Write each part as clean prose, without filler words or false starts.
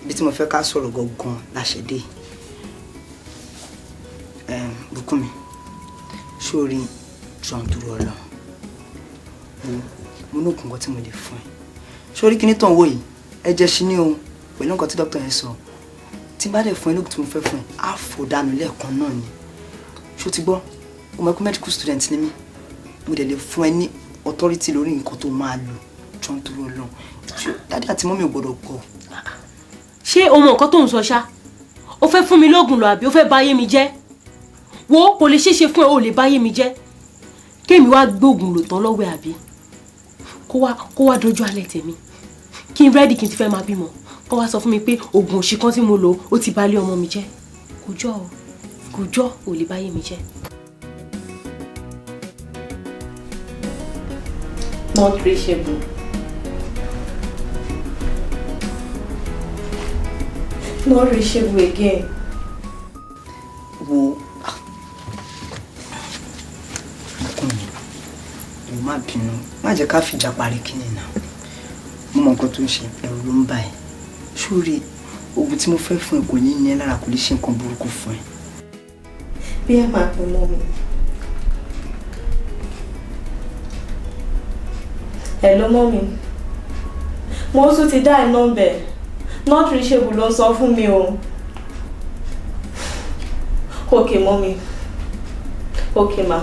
Ibi tí mo fẹ́ ká sọ̀rọ̀ gangan láṣẹ dé. Bùkúnmi, sórí jọ̀ọ́ dúró Ọlọ́run. Wo, mo ní òògùn kan tí mo lè fún ẹ. Sórí kíní tó ń wò yìí, ẹ̀jẹ̀ ṣì ní o, pẹ̀lú nǹkan tí dókítà yẹn sọ. Tí n bá dẹ̀ fún ẹ lóògùn tí mo fẹ́ fún ẹ, á fò dànù lẹ́ẹ̀kan náà ni. Ṣó ti gbọ́? O mọ̀ pé medical student ni mí. Mo dẹ̀ lè fún ẹ ní authority lórí nǹkan tó máa lò. Jọ̀ọ́ dúró Ọlọ́run. Daddy àti mummy ò gbọ́dọ̀ gbọ́. Ṣé o mọ nǹkan tó ń sọ ṣá? O fẹ́ fún mi lóògùn lọ àbí o fẹ́ bà ayé mi jẹ́? Wo, kò lè ṣeéṣe fún ẹ, o lè bà ayé mi jẹ́. Kémi wá gbóògùn lò tán lọ́wọ́ ẹ, àbí kó wá dojú alẹ́ tèmi, kí n ready, kí n ti fẹ́ máa bímọ, kó wá sọ fún mi pé oògùn òṣì kan tí mo lò, ó ti bà ilé ọmọ mi jẹ́. Kò jọ o, kò jọ, ò lè bà ayé mi jẹ́. Not reachable. Not reachable again. Wo, Bùkúnmi, wo, má bínú, má jẹ́ ká fìjà parí kíni náà. Mo mọ nǹkan tó ń ṣe, ẹ̀rù ló ń bà ẹ́. Sórí oògùn tí mo fẹ́ fún ẹ, kò ní ní ẹ lára, kò lè ṣe nǹkan burúkú fún ẹ. Bí ẹ máa pè mọ́ mi. Hello, mummy. Mo tún ti dá number. Not reachable ló ń sọ fún mi o. Okay, mummy. Okay, ma.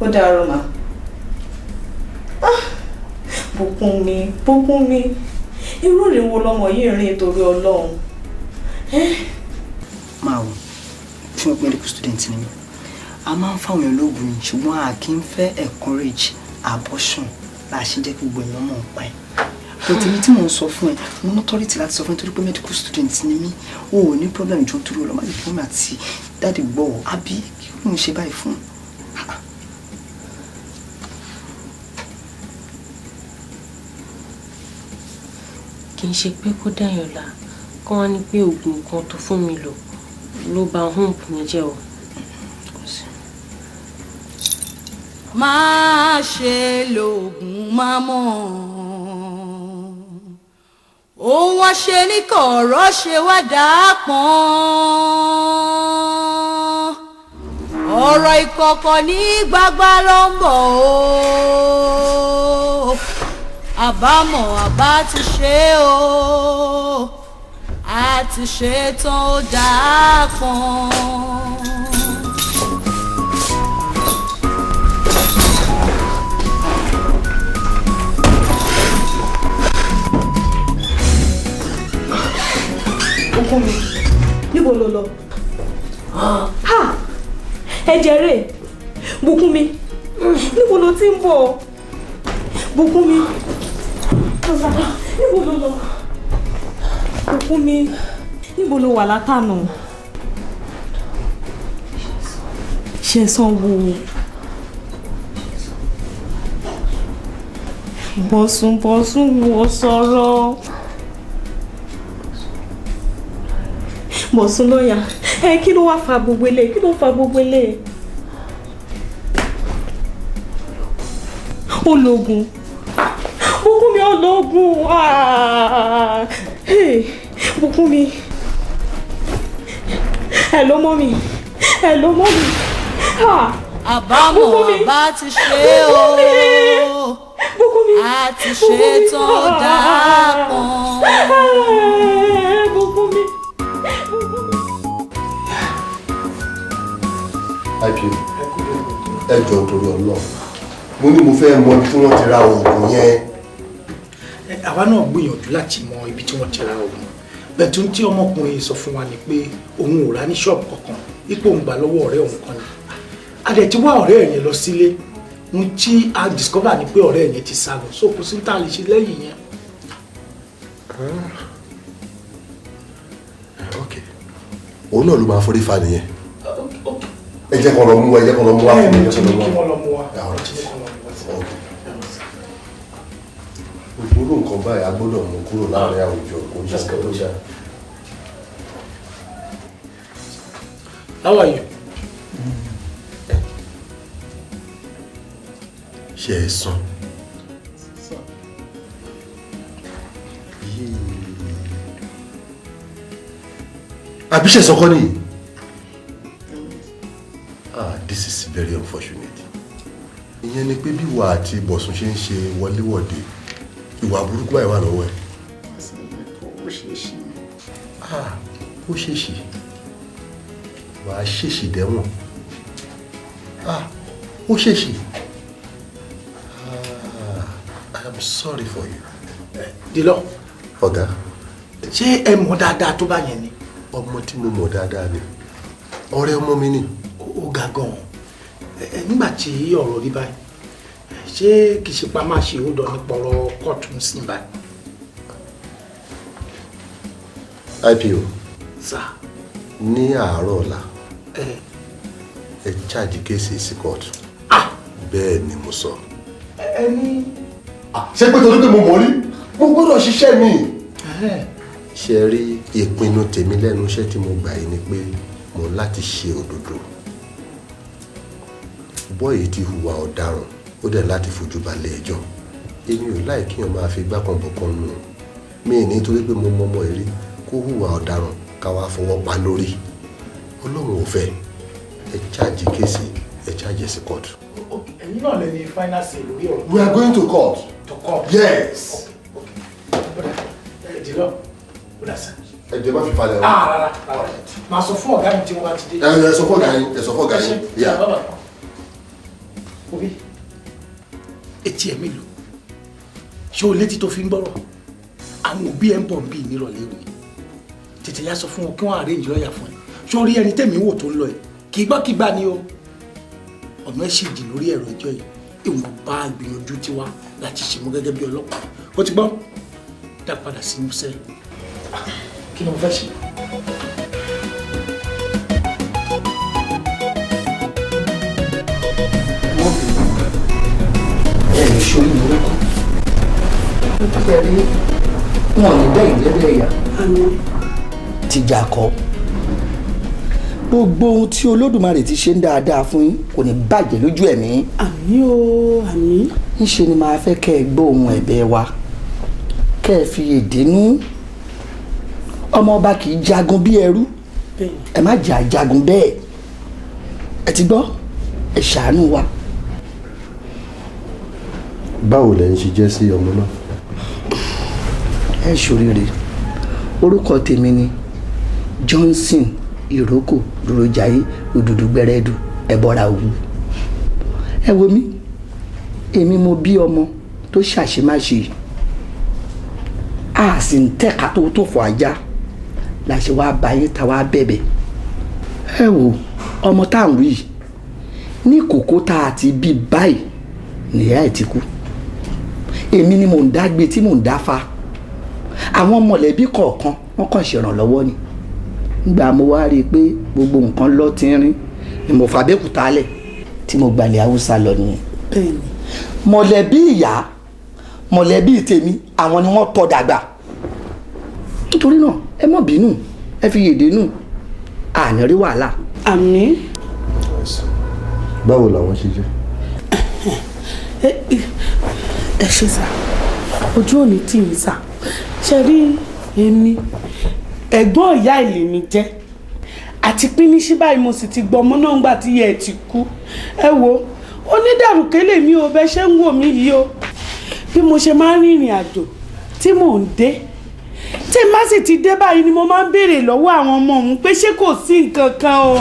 Ó dàárọ̀, ma. Ah! Bùkúnmi, Bùkúnmi. Irú ìrìn wo lọmọ yìí rìn torí Ọlọ́run? Máa wò, fún medical student ni mí, a máa ń fáwọn èèyàn lóògùn ni, ṣùgbọ́n a kì í fẹ́ encourage abortion bá a ṣe jẹ́ kí gbogbo èèyàn mọ̀ ọ́n pa ẹ̀. But èmi tí mò ń sọ fún ẹ, mo ní authority láti sọ fún ẹ torí pé medical student ni mí. O ò ní problem. Jọ, torí ọlọ́mọ àti fún mi àti daddy gbọ́ ọ, àbí kí ló ń ṣe báyìí fún? Kì í ṣe pé kó dẹ̀yàn la kó wá ní pé oògùn kan tó fún mi lò ló bà hump mi jẹ́ o. Kò sí. Má ṣe lògùn má mọ̀ òun wá ṣe ní kọ̀ọ̀rọ̀ ṣe wá dà pọ́n ọ̀rọ̀ ìkọ̀kọ̀ ní gbagba ló ń bọ̀ o. Àbámọ̀ àbá ti ṣe o, a ti ṣe tán, ó dà pọ́n. Ọkọ mi, níbo ló lọ? Ha! Ẹ̀jẹ̀ rẹ̀, Bùkúnmi, níbo ló ti ń bọ̀? Bùkúnmi, níbo ló lọ? Bùkúnmi, níbo ló wà látànà? Ṣẹ̀san wo? Bọ̀sùn, Bọ̀sùn, wo, sọ̀rọ̀. Bọ̀sùn lọ́yà ẹ, kí ló wá fa gbogbo eléyìí? Kí ló fa gbogbo eléyìí? Ológun, Bùkúnmi, ológun! Ah! Hey, Bùkúnmi. Hello, mummy. Hello, mummy. Ah! Àbámọ̀ Bùkúnmi. àbá ti ṣe o, Bùkúnmi. A ti ṣe tán, ó dà pọ́n. Ah, Bùkúnmi. Bùkúnmi. IPO, ẹ jọ̀ọ́, torí Ọlọ́run, mo ní mo fẹ́ mọ ibi tí wọ́n ti ra oògùn yẹn. Àwa náà gbìyànjú láti mọ ibi tí wọ́n ti ra oògùn bẹ́ẹ̀. Tún tí ọmọkùnrin yìí sọ fún wa ni pé òun ò rà ní ṣọ́ọ̀bù kankan, ipò òun gbà lọ́wọ́ ọ̀rẹ́ òun kan ni. A dẹ̀ ti wá ọ̀rẹ́ yẹn lọ sílé. Ohun tí a discover ni pé ọ̀rẹ́ yẹn ti sá lọ, so kò sí ní tá a lè ṣe lẹ́yìn yẹn. Ok, òun náà ló máa forí fa nìyẹn. Ẹ jẹ́ kó lọ mú, ẹ jẹ́ kó lọ mú wá fún mi. Ẹ Ẹ jẹ́ kó lọ ní mú kí wá. wọ́n lọ mú wa. All right. Ti ní kí wọ́n lọ mú wa. Ok. Gbogbo nǹkan báyìí, a gbọ́dọ̀ mú kúrò láàrin àwùjọ, kò ní ṣe tó dáa. How are you? Ṣe é sàn? Yéè. Àbí ṣe sọkọ nìyí? Ah, this is very unfortunate. Ìyẹn ni pé bí ìwà àti Bọ̀sùn ṣe ń ṣe wọléwọ̀de, ìwà burúkú báyìí wà lọ́wọ́ ẹ̀. Ó ṣe é ṣe. Ah, ó ṣèṣì, wàá ṣèṣì dẹ́wọ̀n. Ah, ó ṣèṣì. Ah, I am sorry for you. Dìlọ. Ọ̀gá. Ṣé ẹ mọ̀ dáadáa tó bá yẹn ni? Ọmọ tí mo mọ̀ dáadáa ni, ọ̀rẹ́ ọmọ mi ni. Ó ga gan-an. Nígbà tí ọ̀rọ̀ rí báyìí, ṣé kìí ṣe pa máa ṣe ó dọ̀ nípa ọ̀rọ̀ kóòtù ń sìn báyìí? IPO. Sà. Ní àárọ̀ ọ̀la, ẹ charge case sí kóòtù. Bẹ́ẹ̀ ni mo sọ. Ẹ ní. Ṣé pé torí pé mo mọ̀ rí, mo gbọ́dọ̀ ṣiṣẹ́ mi. Ṣe rí, ìpinnu tèmi lẹ́nu iṣẹ́ tí mo gbà yìí ni pé mo ń láti ṣe òdodo. Bọ́ọ̀yì ti hùwà ọ̀daràn, ó dẹ̀ láti fojú balẹ̀ ẹjọ́. Èmi ò láì kíyàn máa fi gbá kan bọ̀ kan nù mí nítorí pé mo mọ ọmọ rí kó hùwà ọ̀daràn ká wá fọwọ́ pa lórí. Ọlọ́run ò fẹ́. Ẹ charge case, ẹ charge sí court. Ẹ̀yin náà lè ní final say lórí ọ̀rọ̀. We are going to court. To court. Yes. Ẹ dìlọ, ó dà sá. Ẹ jẹ́ má fi falẹ̀ o. Ah, rárá rárá, màá sọ fún ọ̀gá mi tí wọ́n bá ti dé. Ẹ sọ fún ọ̀gá yín, ẹ sọ fún ọ̀gá yín. Yeah. Obi, etí ẹ mélòó? Ṣé o létí tó fi ń gbọ́rọ̀? Àwọn òbí ẹ ń bọ̀ ń bí nírọ̀lẹ́ òní. Tètè yá sọ fún wọn kí wọ́n arrange lọ́ọ̀yà fún ẹ. Ṣé o rí ẹni tẹ̀mí wò tó ń lọ ẹ̀? Kì í gbọ́ kí gbà ni o. Ọ̀nà ẹ̀ sì jìn lórí ẹ̀rọ ẹjọ́ yìí. Ìwọ̀nba ìgbìyànjú tiwa láti ṣe mú gẹ́gẹ́ bí ọlọ́pàá. Ó ti gbọ́? Dá padà sí musẹ́. Kí ni mo fẹ́ ṣe? Ẹ lè ṣorí burúkú tẹ̀lé wọn ní bẹ́ẹ̀ lẹ́bẹ̀ẹ́ yà tìjà kọ́. Gbogbo ohun tí Olódùmarè ti ṣe ń dáadáa fún yín kò ní bàjẹ́ lójú ẹ̀mí. Àmín o, àmín. Ńṣe ni màá fẹ́ kẹ́ ẹ gbọ́ ohun ẹ̀bẹ̀ wa, kẹ́ ẹ fi èdè nú. Ọmọ ọba kì í jagun bí ẹrú, ẹ má jẹ́ àjagun bẹ́ẹ̀. Ẹ ti gbọ́, ẹ ṣàánú wa. Báwo lẹ ń ṣe jẹ́ sí ọmọ náà? Ẹ ṣoríire. Orúkọ tèmi ni Johnson Ìrókò Dúrójayé Òdùdú Gbẹrẹdù Ẹbọra Òwu. Ẹ wo mi, èmi mo bí ọmọ tó ṣàṣemáṣe, a sì ń tẹ̀ka tó tó fọ ajá la ṣe wá bá yín ta wá bẹ̀bẹ̀. Ẹ wo ọmọ tá à ń wí ní kòkó tá a ti bí báyìí nìyá ẹ̀ ti kú. Èmi ni mò ń dágbé tí mò ń dáfa. Àwọn mọ̀lẹ́bí kọ̀ọ̀kan wọ́n kàn ṣèrànlọ́wọ́ ni. Nígbà mo wá rí i pé gbogbo nǹkan lọ ti ń rín ni mo fà Abẹ́òkúta lẹ̀ tí mo gbalẹ̀ Haúsá lọ nìyẹn. Mọ̀lẹ́bí ìyá, mọ̀lẹ́bí tèmi, àwọn ni wọ́n tọ́ dàgbà. Nítorí náà ẹ má bínú, ẹ fi yèdè nù, àní rí wàhálà. Àmín. Báwo làwọn ṣe jẹ́? Ẹ ṣe sà, ojú òní tì mí sà. Ṣe rí, èmi ẹ̀gbọ́n ìyá ìlè mi jẹ́ àti pínísí báyìí, mo sì ti gbọ́ ọmọ náà ńgbà tí ìyá ẹ̀ ti kú. Ẹ wo, onídàrúkẹ́ lèmi ò bẹ́ ṣe ń wò mí yìí o. Bí mo ṣe máa ń rìnrìn àjò tí mò ń dé, tí má sì ti dé báyìí ni mo máa ń béèrè lọ́wọ́ àwọn ọmọ òun pé ṣé kò sí nǹkan kan o.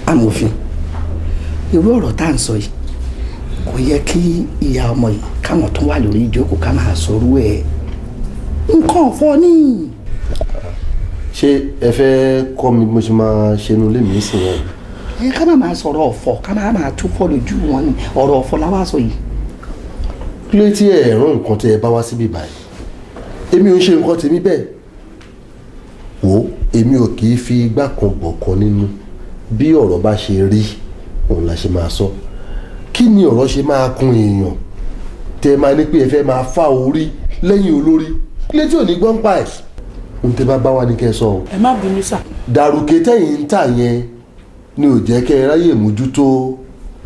Amòfin, irú ọ̀rọ̀ tá à ń sọ yìí kò yẹ kí ìyá ọmọ yìí káwọn tó wà lórí ìjókòó ká máa sọrú ẹ̀. Nǹkan ọ̀fọ̀ ni. Ṣé ẹ fẹ́ kọ́ mi bí mo ṣe máa ṣe inú ilé mi sí yẹn? Ẹ ká má máa sọ̀rọ̀ ọ̀fọ̀, ká má máa túfọ̀ lójú wọn ni. Ọ̀rọ̀ ọ̀fọ̀ la wá sọ yìí. Kí ló tí ẹ rán nǹkan tí ẹ bá wá síbí báyìí? Èmi ò ń ṣe nǹkan tèmi bẹ́ẹ̀. Wò, èmi ò kì í fi igbá kan bọ̀ kan nínú. Bí ọ̀rọ̀ bá ṣe rí òun la ṣe máa sọ. Kí ni ọ̀rọ̀ ṣe máa kun èèyàn tẹ máa ní pé ẹ fẹ́ máa fá orí lẹ́yìn olórí létí ò ní gbọ́n pa ẹ̀? Ohun tẹ bá bá wa ní kẹ́ ẹ sọ o. Ẹ má bínú sà. Dàrúkẹ tẹ̀yìn ń tà yẹn ni ò jẹ́ kẹ́ ẹ ráyè mójútó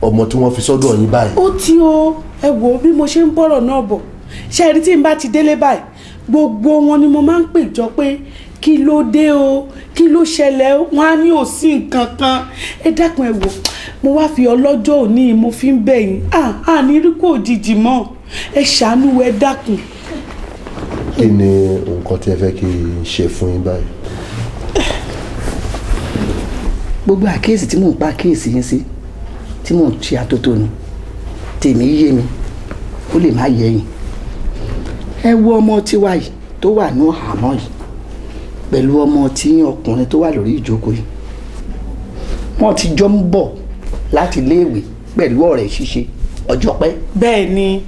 ọmọ tí wọ́n fi sọ́dọ̀ yín báyìí. Ó ti o. Ẹ wò ó, bí mo ṣe ń bọ̀rọ̀ náà bọ̀, Ṣe rí, tí n bá ti délé báyìí, gbogbo wọn ni mo máa ń pè jọ pé kí ló dé o, kí ló ṣẹlẹ̀ o? Wọn á ní ò sí nǹkan kan. Ẹ dákun, ẹ wò, mo wá fi ọlọ́jọ́ òní mo fi ń bẹ̀ yín, à ní rí kò òjijì mọ́, ẹ ṣàánú, ẹ dákun. Kí ni nǹkan tí ẹ fẹ́ kí n ṣe fún yín báyìí? Gbogbo àkíyèsí tí mò ń pa àkíyèsí yín sí, tí mò ń ṣe àtótónu tèmi, yé mi, ó lè má yé yín. Ẹ wo ọmọ tiwa yìí tó wà ní àhámọ́ yìí pẹ̀lú ọmọ tí ọkùnrin tó wà lórí ìjókòó yìí, wọ́n ti jọ ń bọ̀ láti iléèwé pẹ̀lú ọ̀rẹ́ ṣíṣe ọjọ́ pẹ́. Bẹ́ẹ̀ ni.